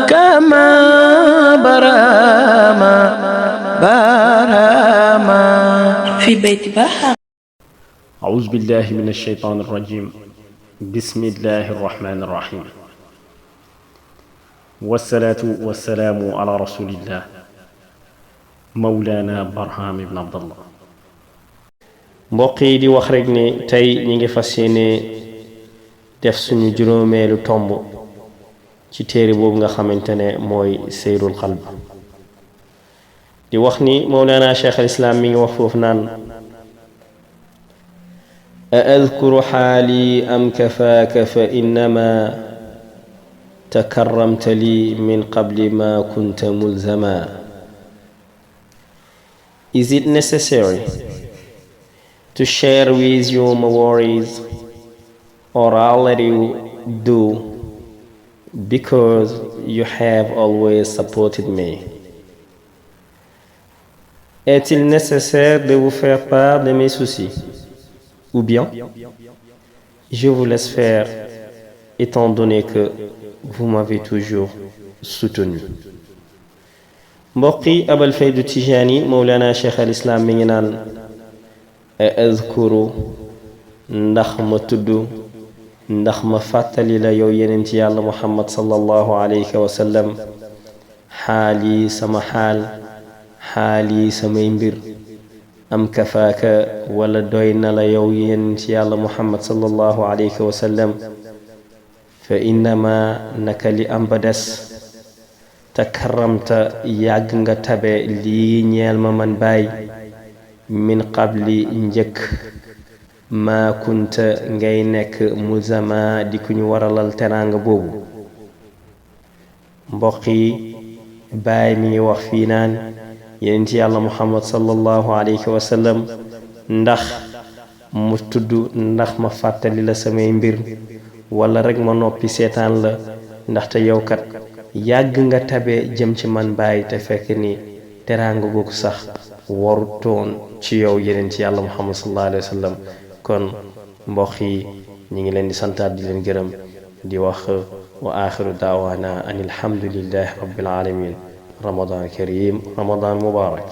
كما براما براما في بيت بحر. أعوذ بالله من الشيطان الرجيم. بسم الله الرحمن الرحيم. والصلاة والسلام على رسول الله مولانا برهام بن عبد الله. mbokk yi di wax rek ne tey ñi ngi fas yéene def suñu juróomeelu tomb ci téere boobu nga xamante ne mooy seyrul qalb. di wax ni Mawlana Cheikh al Islam mi ngi wax foofu naan أأذكر حالي أم كفاك فإنما تكرمت لي من قبل ما كنت ملزما. Is it necessary to share with you my worries, or I'll let you do because you have always supported me? Est-il nécessaire de vous faire part de mes soucis? Ou bien, je vous laisse faire, étant donné que vous m'avez toujours soutenu. mbokki Abal Faydu Tijaani Mawlana Cheikh al Islam mi ngi naan azkuru ndax ma tudd ndax ma fàttali la yow yeneen ci yàlla Muhammad sallallahu alayhi wa sallam xaali sama xaal xaali samay mbir am kafaaka wala doy na la yow yeneen ci yàlla Muhammad sallallahu alayhi wa sallam fa innama naka li am ba des takarramta yàgg nga tabe lii ñeel ma man baay min qabli njëkk maa kunta ngay nekk mulzama di ku ñu waralal teraanga boobu. mbokk yi baay mi ngi wax fii naan yeneen ci yàlla Muhammad sallallahu alayhi wa sallam ndax mu tudd ndax ma fàttali la samay mbir wala rek ma noppi seetaan la ndaxte yow kat yàgg nga tabe jëm ci man bàyyi te fekk ni teraanga googu sax warutoon ci yow yeneen ci yàlla Muhammad sallallahu alayhi wa sallam. kon mbokk yi ñi ngi leen di santaat di leen gërëm di wax wa axiru daawaana an alhamdulillahi rabbil alamin. Ramadan karim, Ramadan mubarak.